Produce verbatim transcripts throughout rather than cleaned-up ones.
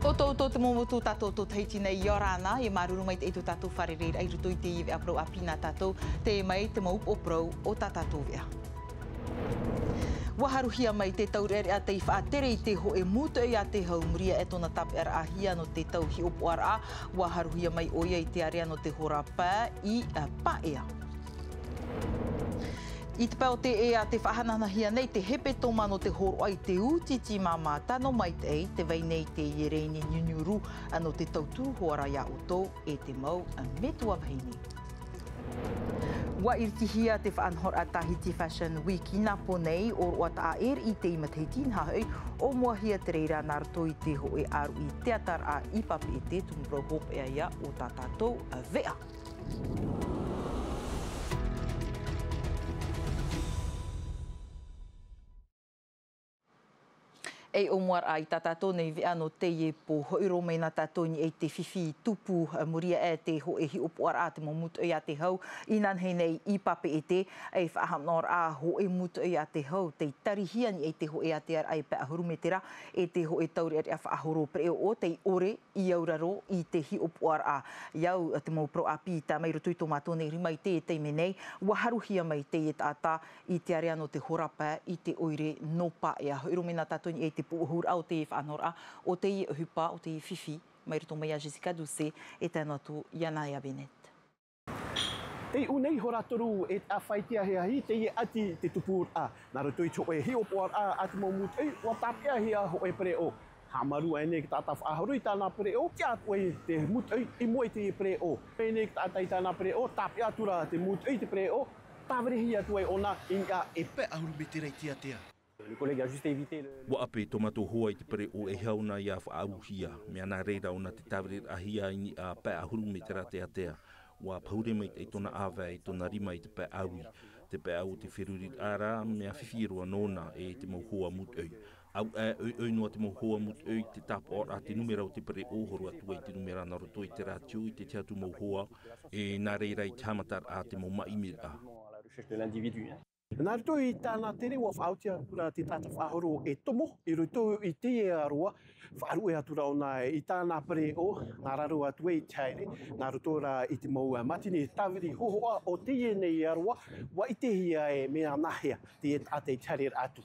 Tō tō tō te mau motu tātou tō Tahiti nei, ʻia ora na, e māuruuru maitaʻi tō tātou fārereiraʻa i roto i teie veʻa parau ʻāpī nā tātou, teie mai te mau upoʻo parau o tā tātou veʻa. ʻUa haruhia mai te taureʻareʻa tei faʻatere i te hōʻē mūtoʻi a te hau, i muri aʻe tōna tāpeʻaraʻahia nō te tau hiʻopoʻaraʻa, ʻua haruhia mai ʻoia i te area nō te hora pae i, ā, Paea. I te pae o te ea tē faʻahanahanahia nei te hepetoma nō te hōroʻa i te ūtiti māmā tano maitaʻi, tē vai nei teie rēni niuniurū, ā, nō te tauturu hoʻi ra ia ʻoutou e te mau, ā, metua vahine. ʻUa iritihia te faʻanahoraʻa Tahiti Fashion Week i nā pō nei, ʻōroʻa taʻa ʻē riʻi i teie matahiti, inaha hoʻi, ʻōmuahia te reira nā roto i te hōʻē ʻāruʻi teataraʻa i Papeʻete, tumu parau hopeʻa ia o tā tātou, ā, veʻa. E ʻōmuaraʻa i tā tātou nei veʻa nō teie pō, hōʻē roa mai nā tātou i niʻa i te fifi i tupu, ā, i muri aʻe te hōʻē hiʻopoʻaraʻa a te mau mūtoʻi a te hau, inanahi nei i Papeʻete, e faʻahaʻamanaʻoraʻa hōʻē mūtoʻi a te hau, tei tarihia i niʻa i te hōʻē ātearaʻa e pae ʻahuru mētera, e te hōʻē taureʻareʻa faʻahoro pereʻoʻo, tei ʻore i auraro i te hiʻopoʻaraʻa. I au, te mau parau ʻāpī i tae mai i roto i tō mātou nei rima i teie taime nei, ʻua haruhia mai teie taʻata i te area nō te hora pae i te ʻoire nō Paea. Hōʻē roa mai nā tātou i niʻa i te pūʻohuraʻa o teie faʻanahoraʻa, o teie ʻohipa, o teie fifi, mai roto mai iā Jessica Doucet, e tae noa atu iā Naya Bennett. Tei ʻō nei hora toru e taʻa faʻaʻite ahiahi teie ʻati te tupuraʻa. Nā roto i te hōʻē hiʻopoʻaraʻa a te mau mūtoʻi, ʻua tāpeʻahia hōʻē pereʻoʻo. Haʻamāuruuru aʻenei te taʻata faʻahoro i tāna pereʻoʻo, tiʻa atu ai te mūtoʻi i mua i te pereʻoʻo. Aʻenei te taʻata i tāna pereʻoʻo, tāpeʻa atu ra te mūtoʻi i te pereʻoʻo, tāvirihia atu ai ʻōna i niʻa e pae ʻahuru mētera i te ātea. Le collègue a juste évité le, le ʻUa ʻape tō mātou hoa i te pereʻoʻo e hau na ia faʻaʻauhia, mea nā reira ʻōna tē tāviriraʻahia i niʻa pae ʻahuru mētera te ātea. ʻUa pahure maitaʻi tōna ʻāvae e tōna rima i te pae ʻaui. Te pae ʻau o te feruriraʻa ra, mea fifi roa nōna e te mau hoa mūtoʻi. ʻAuʻa ʻoiʻoi noa te mau hoa mūtoʻi i te tāpaʻoraʻa te numera o te pereʻoʻo, horo atu ai te numera nā roto i te rātio i te tahi atu mau hoa, e nā reira i te haʻamataraʻa te mau māʻimiraʻa. Nā roto i tāna tere, ʻua faʻaoti atu ra te taʻata faʻahoro e tomo i roto i teie ʻāroa, faʻaruʻe atu ra ʻōna i tāna pereʻoʻo, nā raro atu ai i te haere, nā roto rā i te mau mātini tāviri hōhoʻa o teie nei ʻāroa, ʻua ʻitehia e mea nāhea teie taʻata i te haereraʻa atu.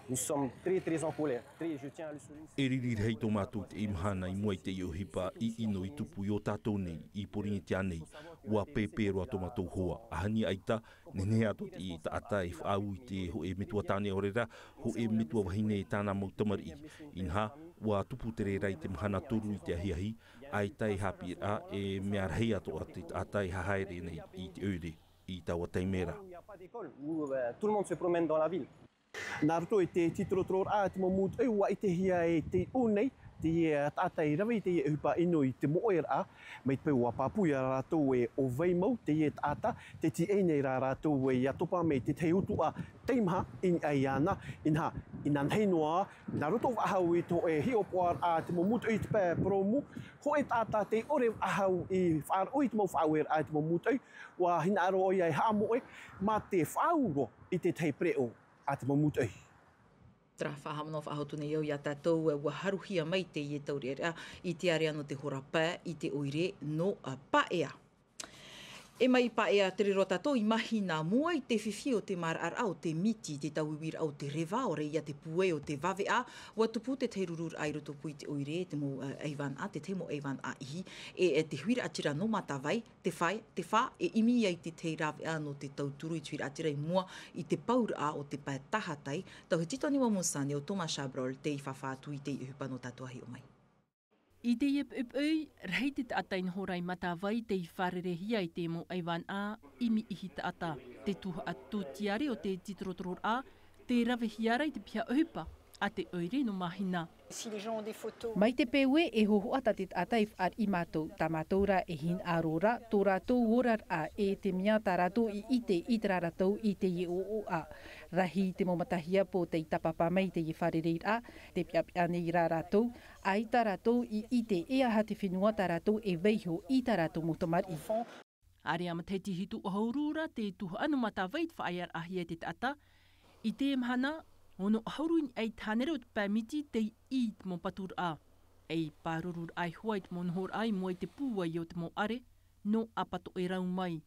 Nous sommes très, très en colère. Très, je tiens à le souligner. E riri rahi tō mātou i teie mahana i mua i teie ʻohipa ʻiʻino i tupu i ō tātou nei, i Pōrīnetia nei, ʻua pēpē roa tō mātou hoa. ʻAhani ʻaita, nehenehe atoʻa teie taʻata e faʻaau i te hōʻē metua tāne ʻaore rā, hōʻē metua vahine e tāna mau tamariʻi. Inaha, ʻua tupu te reira i te mahana toru i te ahiahi, ʻaita e haʻapiʻiraʻa, e mea rahi atoʻa te taʻata e hahaere nei i te ʻoire i taua taime ra. Il n'y a pas d'école où, euh, tout le monde se promène dans la ville. Nā roto i te tītorotororaʻa a te mau mūtoʻi, ʻua ʻitehia e tei ʻō nei teie taʻata i rave i teie ʻohipa ʻino i te moʻeraʻa, mai te peu ʻua pāpū ia rātou e ʻōvai mau teie taʻata, tē tīaʻi nei rā rātou e ʻia topa mai te tahi utuʻa teimaha i niʻa iāna, inaha, inanahi noa, nā roto faʻahou i te hōʻē hiʻopoʻaraʻa a te mau mūtoʻi i te pae porōmu, hōʻē taʻata tei ʻore faʻahou i faʻaroʻo i te mau faʻaueraʻa a te mau mūtoʻi, ʻua hinaʻaro ʻoia e haʻamoʻe mā te faʻaau roa i te tahi pereʻoʻo a te mau mūtoʻi. Terā faʻahaʻamanaʻo faʻahou atu nei au iā tātou, ʻua haruhia mai teie taureʻareʻa i te area nō te hora pae i te ʻoire nō, ā, Paea. E mai i Paea, tere roa tātou i mahina, mua i te fifi o te maraʻaraʻa o te miti, te tauiuiraʻa o te reva, ʻaore ia te puai o te vaveʻa, ʻua tupu te tahi rururaʻa i rotopū i te ʻoire, te mau, ā, ʻaivānaʻa, te tahi mau ʻaivānaʻa ihi, e, e te huiraʻatira nō Matavai, te fā, te fā e ʻimi ai te tahi rāveʻa nō te tauturu i te huiraʻatira i mua i te pauraʻa o te pae tahatai, tauhiti Tony Wamusani ʻo Thomas Chabrol tei fāfā atu i teie ʻohipa nō tātou a hiʻo mai. I teie poʻipoʻi, rahi te taʻata i noho ra i Matavai tei fārerehia i te mau ʻaivānaʻa, ʻimi ihi taʻata. Te tuhaʻa tūtiare o te tītorotororaʻa, tē ravehia ra i te piha ʻohipa a te ʻoire nō Mahina. Si les gens ont des photos. Mai te peu ē, e hōhoʻa tā te taʻata e fāriʻi mātou, tā mātou rā e hinaʻaro ra tō rātou oraraʻa, e te mea tā rātou i ʻite i terā rātou i teie ʻōʻoʻa. Rahi te mau matahiapo tei tāpapa mai i teie fārereiraʻa, tē peʻapeʻa nei rā rātou, ʻaita rātou i ʻite e aha te fenua tā rātou e vaiiho i tā rātou mau tamariʻi. ʻAreʻa matahiti hitu ʻahuru ra te tuhaʻa nō Matavai tei faʻaearaʻahia e te taʻata. I teie mahana, ono ʻahuru i niʻa i te hānere o te pae miti tei ʻī i te mau paturaʻa. E pāruru raʻa i hoa i te mau nohoraʻa i mua i te pūai o te mau ʻare, nō ʻapatoʻe rau mai.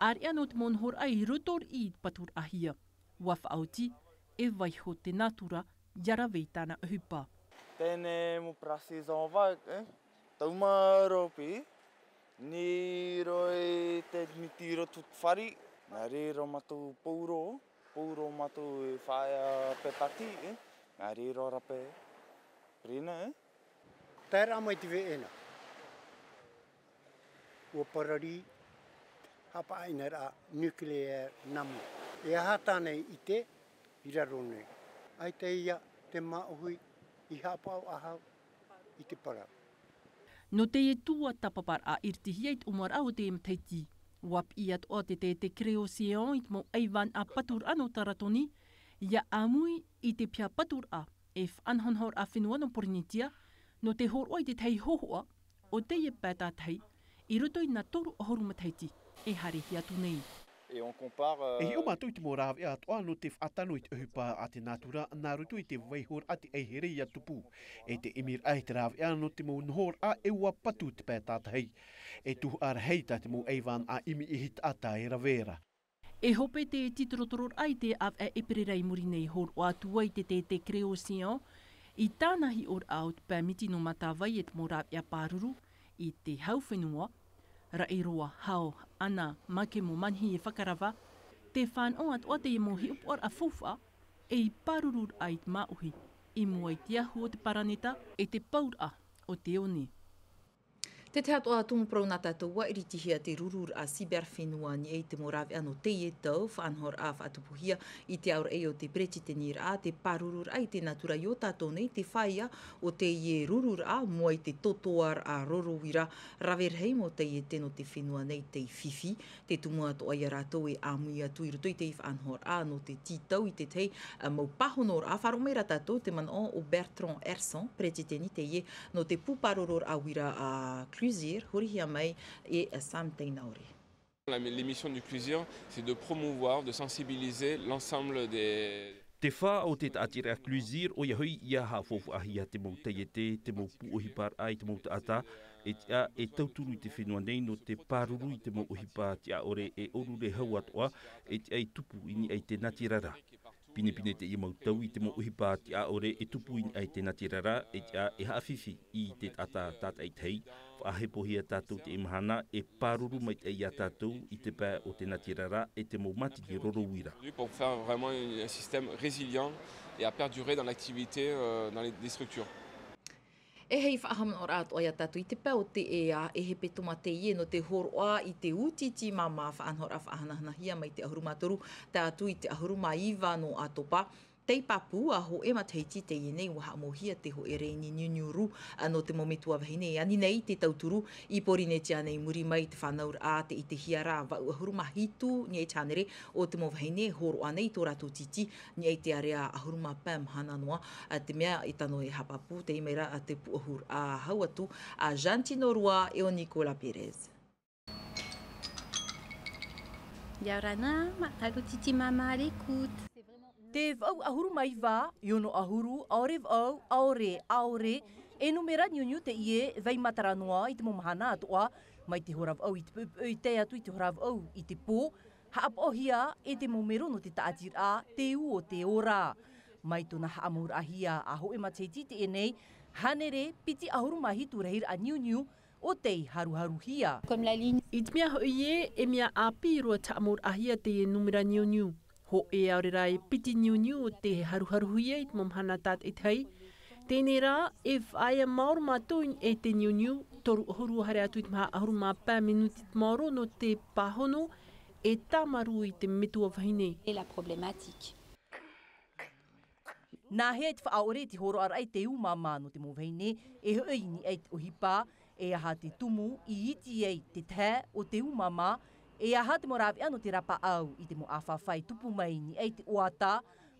ʻĀreʻa nō te mau nohoraʻa i roto riʻi i te paturaʻahia. Ua faʻaoti, e vaiho te nātura, ia rave i tāna ʻohipa. Tēnei mo prasizon vak, eh? Tau mā ropi, ni roi te miti ro tut fari, nā reira mātou pauro, pauro mātou e whaea pepati, eh? Nā reira rape, rina, eh? Tae rā mai te veʻena. Ua parari, hapaʻaina rā nucléaire nā mua. E aha tāna i ʻite i raro nei? ʻAita ia te māʻohi i haʻapaʻo ahau i te parau. Nō teie tuatāpaparaʻa i ritihia i te ʻōmuaraʻa o te matahiti. Ua piʻi atoʻa te tētē Cré Océan i te mau ʻaivānaʻa paturaʻa nō Taratoni, ia ʻāmui i te piha paturaʻa e faʻanahonahoraʻa fenua nō Porinetia, nō te hōroʻa i te tahi hōhoʻa o teie pae tātahi, i roto i nā toru ʻahuru matahiti e haerehia atu nei. E on compare, euh, E hiʻo mātou i te mau rāveʻa atoʻa nō te faʻatano i te ʻohipa a te nātura, nā roto i te vaihoraʻa te ʻaihere ia tupu. E te ʻimiraʻa i te rāveʻa nō te mau nohoraʻa e ua patu te pae tātahi. E tuhaʻa rahi tā te mau ʻaivānaʻa ʻimi i te taʻata e rave ra. E hope te titorotororaʻa i te ʻāvaʻe ʻēperēra i muri nei, hōroʻa atu ai te tētē Cré Océan i tāna hiʻoraʻa o te pae miti nō Matavai e te mau rāveʻa pāruru i te hau fenua, Raʻiroa, Hao, Ana, Makemo, Manihi e Fakarava, tē fānaʻo atoʻa teie mau hiʻopoʻaraʻa faufaʻa ei pāruru raʻa i te māʻohi i mua i te ahu o te paraneta e te pauraʻa o te one. Te tahi atoʻa tumu parau nā tātou, ua iritihia te rururaʻa cyberfenua i niʻa i te mau rāveʻa nō teie tau, faʻanahoraʻa faʻatupuhia i te aoraʻi o te peretiteniraʻa, te pārururaʻa i te nātura i ō tātou nei, te fāʻia o teie rururaʻa, mua i te totoʻaraʻa roro uira, rave rahi mau taiete nō te fenua nei tei fifi, te tumu atoʻa ia rātou e ʻāmui atu i roto i te faʻanahoraʻa nō te tītau i te tahi, ā, mau pāhonoraʻa. Faʻaroʻo mai rā tātou te manaʻo o Bertrand Herson, peretiteni teie nō te pūpārororaʻa uira a Clusir, hurihia mai e Sam Teinaore. La, les missions du Clusir, c'est de promouvoir, de sensibiliser l'ensemble des Te fā o te taʻatiraʻa Clusir, ʻoia hoʻi ia haʻafaufaʻahia te mau taiete, te mau pūʻohiparaʻa i te mau taʻata, e tiʻa e tauturu i te fenua nei nō te pāruru i te mau ʻohipa tiʻaʻore e ʻōrure hau atoʻa, e tiʻa e tupu i niʻa i te natirara. Pinepine teie mau tau i te mau ʻohipa tiʻaʻore e tupu i niʻa i te natirara, e tiʻa e haʻafifi i te taʻata tātaʻitahi, faʻahepohia tātou teie mahana, e pāruru maitaʻi ia tātou i te pae o te natirara e te mau mātini roro uira. Pour faire vraiment un système résilient et à perdurer dans l'activité, euh, dans les, des structures. E hei faʻahaʻamanaʻoraʻa atoʻa ia tātou i te pae o te ea, e hepetoma teie nō te hōroʻa i te ūtiti māmā faʻanahoraʻa faʻahanahanahia mai te ʻahuru mā toru, tae atu i te ʻahuru mā iva nō ʻAtopa. Tei pāpū, ā hōʻē matahiti teie nei ua haʻamauhia te hōʻē rēni niuniu rū, ā, nō te mau metua vahine e ani nei te tauturu i Porinetia nei, muri mai i te fānauraʻa, te ʻitehia ra vaʻu ʻahuru mā hitu i niʻa i te hānere o te mau vahine e hōroʻa nei i tō rātou tītī i niʻa i te ārea ʻahuru mā pae mahana noa, ā, te mea e tano e haʻapāpū, tei mai ra, ā, te pūʻohuraʻa hau atu a Jantino Rua e o Nicolas Pérez. ʻIa ora na, mātaru tītī māmā à l'écoute. Te vaʻu ʻahuru mā iva, e ono ʻahuru, ʻaore vaʻu, ʻaore, ʻaore, e numera niuniu teie, vai matara noa i te mau mahana atoʻa, mai te hora vaʻu i te poʻipoʻi tae atu i te hora vaʻu i te pō, haʻapaʻohia e te mau mero nō te taʻatiraʻa, te ū o te ora. Mai tōna haʻamauraʻahia a hōʻē matahiti teie nei, hānere piti ʻahuru mā hitu rahiraʻa niuniu, ʻo tei haruharuhia. Comme la ligne. I te mea hoʻi ē, e mea ʻāpī roa te haʻamauraʻahia teie numera niuniu. Hōʻē ʻaore rā e piti niuniu ʻo tei haruharuhia i te mau mahana tātaʻitahi. Teie rā, e faʻaea maoro mātou i niʻa i te niuniu, toru ʻahuru haere atu i te maha ʻahuru mā pae minuti te maoro nō te pāhono, e tāmarū i te metua vahine. Et la problématique. Nāhea i te faʻaʻore i te hōroʻaraʻa i te ū māmā nō te mau vahine, e hoʻi i niʻa i te ʻohipa, e aha te tumu i iti ai te tahe o te ū māmā, e aha te mau rāveʻa nō te rapaʻau i te mau ʻāfaʻafa e tupu mai i niʻa i te ʻoata,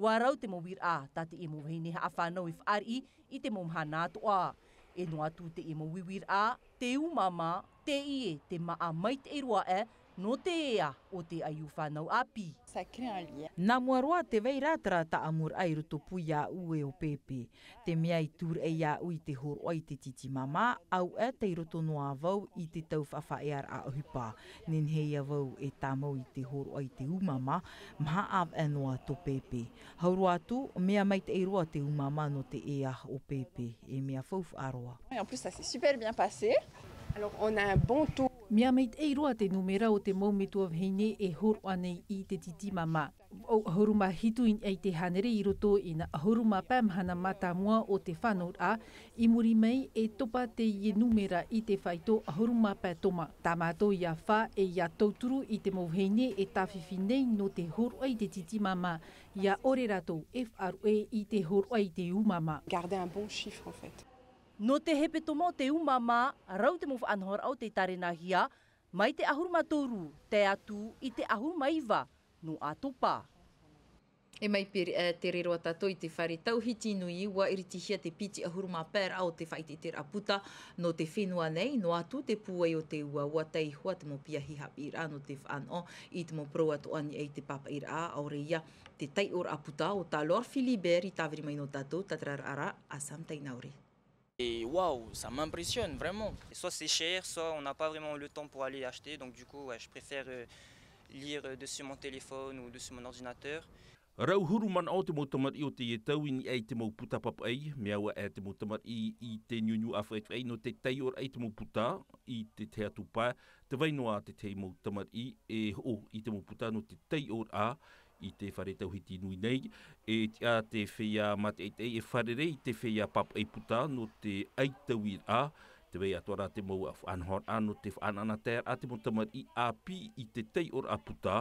ua rau te mau uiraʻa tā teie mau vahine haʻafānau e fāriʻi i te mau mahana atoʻa. E noa atu teie mau uiraʻa, te ū māmā, teie te māʻa maitaʻi roa aʻe, Nō te ea o te aiū fānau ʻāpī. Sacré un lien. Nā mua roa te vai rā terā taʻamuraʻa i rotopū iāʻu e ʻo Pepe. Te mea i tūraʻi iāʻu i te hōroʻa i te titi māmā, auē tei roto noa vau i te tau faʻaearaʻa ʻohipa. Nehenehe ia vau e tāmau i te hōroʻa i te ū māmā, maha ʻāvaʻe noa tō Pepe. Hau roa atu, mea maitaʻi roa te ū māmā nō te ea o Pepe, e mea faufaʻa roa. Et en plus, ça s'est super bien passé. Alors, on a un bon taux. Mea maitaʻi roa te nūmera o te mau metua vahine e hōroʻa nei i te titi māmā. Vau ʻahuru mā hitu i niʻa i te hānere i roto i nā ʻahuru mā pae mahana mātāmua o te fānauraʻa, i muri mai e topa teie nūmera i te faito ʻahuru mā pae toma. Tā mātou ia fā e ia tauturu i te mau vahine e tāfifi nei nō te hōroʻa i te titi māmā, ia ʻore rātou e faʻaruʻe i te hōroʻa i te ū māmā. Garder un bon chiffre, en fait. Nō te hepetoma o te ū māmā, rau te mau faʻanahoraʻa o tei tārenahia, mai te ʻahuru mā toru, tae atu i te ʻahuru mā iva, nō ʻātopa. E mai piri, e, te riro a tātou i te fare tauhiti nui, ʻua iritihia te piti ʻahuru mā pae raʻa o te faʻaʻiteʻiteraʻa puta nō te fenua nei, noa atu te pūai o te uaua tei hua te mau piahi haʻapiʻiraʻa nō te faʻanaho i te mau parau atoʻa i niʻa i te pāpaʻiraʻa, ʻaore ia te taiʻoraʻa puta. ʻO tā Laure Philibert i tāviri mai nō tātou, tatararaʻa a Sam Tainaure. Et waouh, ça m'impressionne vraiment. Et soit c'est cher, soit on n'a pas vraiment le temps pour aller acheter, donc du coup, ouais, je préfère, euh, lire, euh, dessus mon téléphone ou dessus mon ordinateur. Rau huru manaʻo te mau tamariʻi o teie tau i niʻa i te mau puta papaʻi, mea ʻua ʻē te mau tamariʻi i te niuniu ʻāfaʻifaʻi nō te taiʻoraʻa i te mau puta, i te tahi atu pae, tē vai noa te tahi mau tamariʻi e hoʻo i te mau puta nō te taiʻoraʻa, i te fare tauhiti nui nei, e tiʻa te feiā mātaʻitaʻi e fārerei i te feiā papaʻi puta nō te ʻaitauiraʻa, tē vai atoʻa ra te mau faʻanahoraʻa nō te faʻanaʻanataeraʻa te mau tamariʻi ʻāpī i te taiʻoraʻa puta,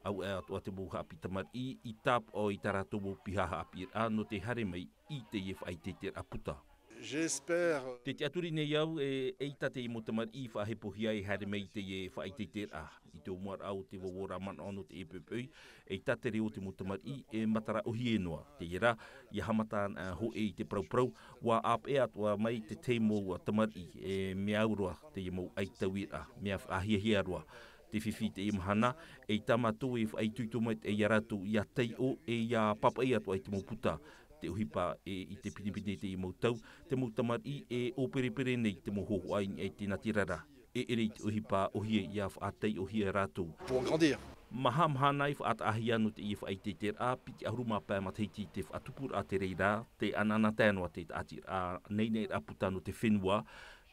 auē atoʻa te mau haʻapiʻi tamariʻi i tāpaʻo i tā rātou mau piha haʻapiʻiraʻa nō te haere mai i teie faʻaʻiteʻiteraʻa puta. J'espère. Tē tiʻaturi nei au e, eʻita te mau tamariʻi i faʻahepohia e haere mai i teie faʻaʻiteʻiteraʻa. I te ʻōmuaraʻa o te vauvau ra manaʻo nō te poʻipoʻi, eʻita te reo o te mau tamariʻi e matara ʻōhie noa. Teie rā, ʻia haʻamata anaʻe hōʻē i te parauparau, ʻua ʻāpeʻe atoʻa mai te tahi mau tamariʻi, e mea au roa teie mau ʻaitauiraʻa, mea faʻahiahia roa. Te fifi i teie mahana, eʻita mātou e faʻaitoito mai ia rātou ʻia taiʻo, e ʻia papaʻi atoʻa i te mau puta. Te ʻohipa e, i te pinepine i teie mau tau, te mau tamariʻi e ʻōperepere nei te mau hōhoʻa i niʻa i te natirara. E ʻere i te ʻohipa ʻōhie ʻia faʻataiʻohia rātou. Pour grandir. Maha mahana i faʻataʻahia nō teie faʻaʻiteʻiteraʻa, piti ʻahuru mā pae matahiti te faʻatupuraʻa te reira, tē anaanatae noa te taʻatiraʻa neineinaraʻa puta nō te fenua.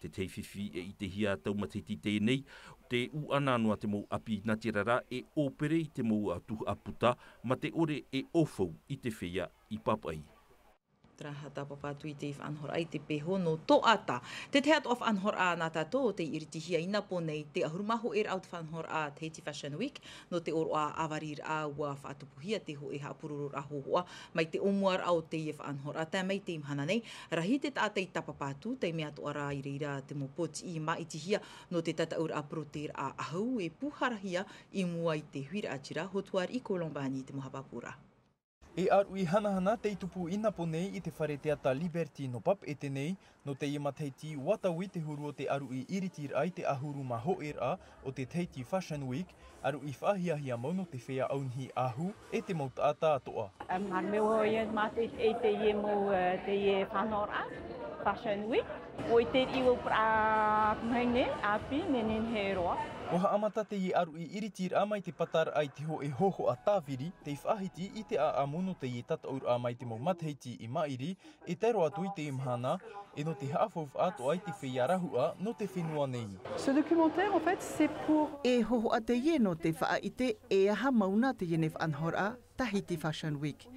Te tahi fifi e ʻitehia tau matahiti teie nei, tē ʻūʻana noa te mau ʻapi natirara e ʻōpere i te mau tuhaʻa puta, mā te ʻore e ʻaufau i te feiā i papaʻi. Terā haʻapāpū atu i te faʻanahoraʻa i te peho nō Toʻata. Te tahi atu faʻanahoraʻa nā tātou tei iritihia i nā pō nei, te ʻahuru mā hōʻē raʻa o te faʻanahoraʻa Tahiti Fashion Week, nō te ʻōroʻa ʻāvariraʻa ʻua faʻatupuhia te hōʻē haʻapurororaʻa hōhoʻa mai te ʻōmuaraʻa o teie faʻanahoraʻa tae mai i teie mahana nei. Rahi te taʻata i tāpapa atu, tei mea atoʻa rā i reira te mau pōtiʻi māʻitihia nō te tataʻuraʻa poroteiraʻa ʻahu e pūharahia i mua i te huiraʻatira. Hotuariʻi Colombani te mau haʻapāpūraʻa. E ʻāruʻi hanahana tei tupu i nā pō nei i te fare teata Liberty nō Papeʻete nei, nō teie matahiti ʻua taui te huru o te ʻāruʻi iritiraʻa i te ʻahuru mā hōʻē raʻa o te Tahiti Fashion Week, ʻāruʻi faʻahiahia mau nō te feiā ʻaunihi ʻahu e te mau taʻata atoʻa. Em, haere mai vau ia i te matahiti i teie mau, eh, teie faʻanahoraʻa Fashion Week. ʻUa ʻite riʻi vau parau vahine ʻāpī, nehenehe roa. ʻUa haʻamata teie ʻāruʻi iritiraʻa mai te pataraʻa i te hōʻē hōhoʻa tāviri, tei faʻahiti i te ʻāʻamu nō teie tataʻuraʻa mai te mau matahiti i maʻiri, e tae roa atu i teie mahana, e nō te haʻafaufaʻa atoʻa i te feiā rahuʻa nō te fenua nei. Ce documentaire, en fait, c'est pour... E hōhoʻa teie nō te faʻaʻite e aha mau na teie nei faʻanahoraʻa Tahiti Fashion Week.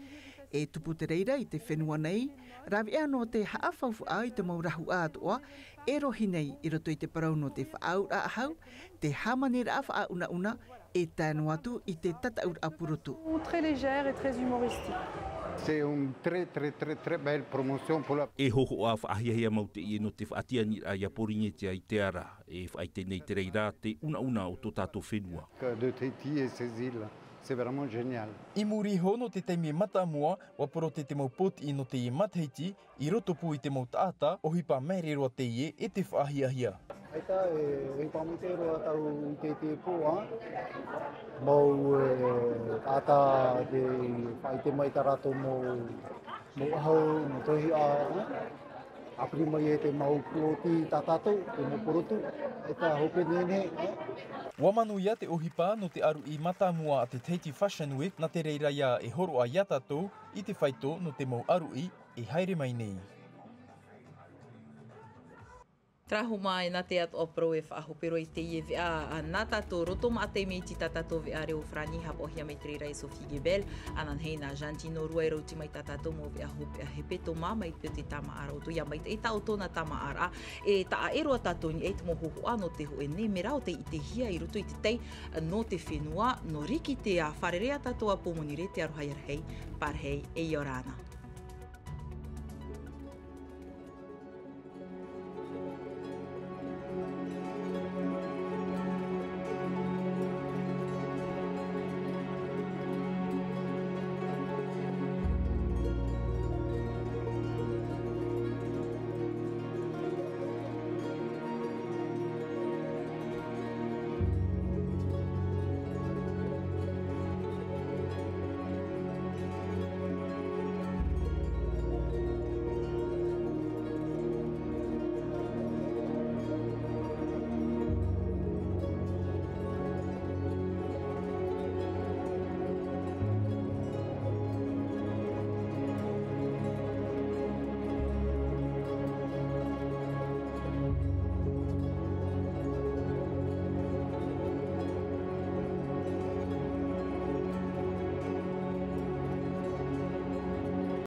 E tupu te reira i te fenua nei, rāveʻa nō te haʻafaufaʻa i te mau rahuʻa atoʻa e rohi nei i roto i te parau nō te faʻaauraʻa ʻahu, te hāmaniraʻa faʻaunauna, e tae noa atu i te tataʻuraʻa purotu. Très légère et très humoristique. C'est une très, très, très, très belle promotion pour la... E hōhoʻa faʻahiahia mau teie nō te faʻatianiraʻa ia Porinetia i te ara, e faʻaʻite nei te reira te unauna o tō tātou fenua. De Tahiti et ses îles, c'est vraiment génial. I muri iho nō te taime mātāmua, ʻua porote te mau pōtiʻi nō teie matahiti, i rotopū i te mau taʻata, ʻohipa māere roa teie e te faʻahiahia. ʻAita e, e pāmite roa tau i te, te pō, ā. Mau, e, tātā te faʻaʻite mai tā rātou mau, mau ʻahu, mau tohi, ā, ā. ʻApiri mai e te mau pōti tā tātou, te mau porotu, ʻaita hope nehenehe, ā. ʻUa manuia te ʻohipa nō te ʻaruʻi mātāmua a te Tahiti Fashion Week, nā te reira ia e hōroʻa ia tātou i te faito nō te mau ʻaruʻi e haere mai nei. Terā hoʻi mā e nā te atoʻa parau e faʻahope roa i teie veʻa, ā, nā tātou roto maʻa te miti tā tātou veʻa reo farāni, haʻapaʻohia mai te reira e Sophie Gebel, ānānahi nā Jantino Rua e rauti mai tā tātou mau veʻa hopeʻa hepetoma mai te tāmāʻaraʻa o tō ia maitaʻi tā ʻoutou nā tāmāʻaraʻa, e taʻa ʻē roa tātou i niʻa i te mau hōhoʻa nō te hōʻē nemera o tei ʻitehia i roto i te tai nō te fenua, nō Riki te ā fārerei ā tātou ā Pōmonire, te aroha ia Rahei, pārahi e ʻia ora na.